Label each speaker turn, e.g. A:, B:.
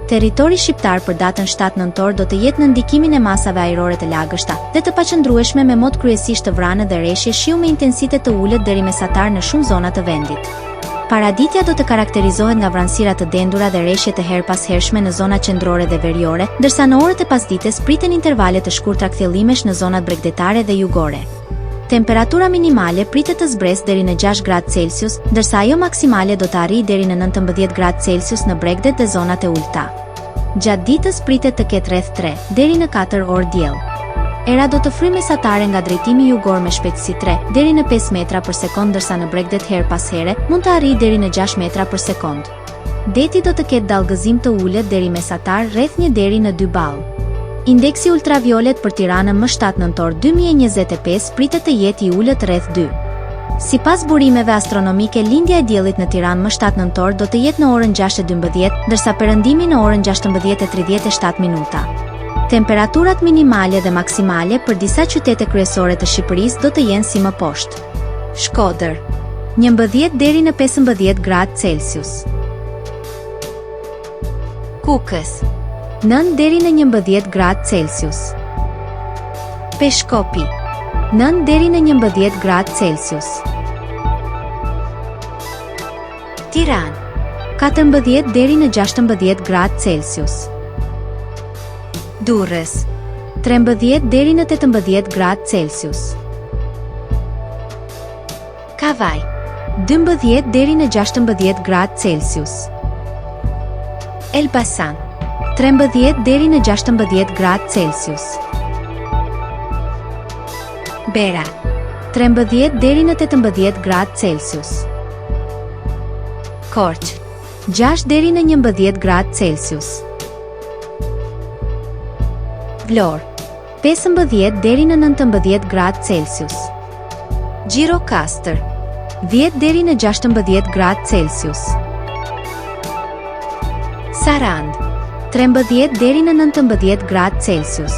A: Territori shqiptar për datën 7 nëntor do të jetë nën ndikimin e masave ajrore të lagështa dhe të paqëndrueshme me mot kryesisht të vranët dhe reshje shiu me intensitet të ulët deri mesatar në shumë zona të vendit. Paraditja do të karakterizohet nga vranësira të dendura dhe reshje të herëpashershme në zonat qendrore dhe veriore, ndërsa në orët e pasdites priten intervale të shkurtra kthjellimesh në zonat bregdetare dhe jugore. Temperatura minimale pritet të zbresë deri në 6 gradë Celsius, ndërsa ajo maksimale do të arrijë deri në 19 gradë Celsius në bregdet dhe zonat e ulëta. Gjatë ditës pritet të ketë rreth 3 deri në 4 orë diell. Era do të fryjë mesatare nga drejtimi jugor me shpejtësi 3 deri në 5 metra për sekondë ndërsa në bregdet herë pas here mund të arrijë deri në 6 metra për sekondë. Deti do të ketë dallgëzim të ulët deri mesatar rreth një deri në dy ballë. Indeksi ultraviolet për Tiranën më 7 nëntor 2025 pritet të jetë i ulët rreth 2. Sipas burimeve astronomike lindja e diellit në Tiranë më 7 nëntor do të jetë në orën 6:12, ndërsa perëndimi në orën 16:37 minuta. Temperaturat minimale dhe maksimale për disa qytete kryesore të Shqipërisë do të jenë si më poshtë. Shkodër, 11 deri në 15 gradë Celsius. Kukës, 9 deri në 11 gradë Celsius. Peshkopi, 9 deri në 11 gradë Celsius. Tiranë, 14 deri në 16 gradë Celsius. Durrës, 13 deri në 18 gradë Celsius. Kavajë, 12 deri në 16 gradë Celsius. Elbasan, 13 deri në 16 gradë Celsius. Berat, 13 deri në 18 gradë Celsius. Korçë, 6 deri në 11 gradë Celsius. Vlorë, 15 deri në 19 gradë Celsius. Gjirokastër, 10 deri në 16 gradë Celsius. Sarandë, 13 deri në 19 gradë Celsius.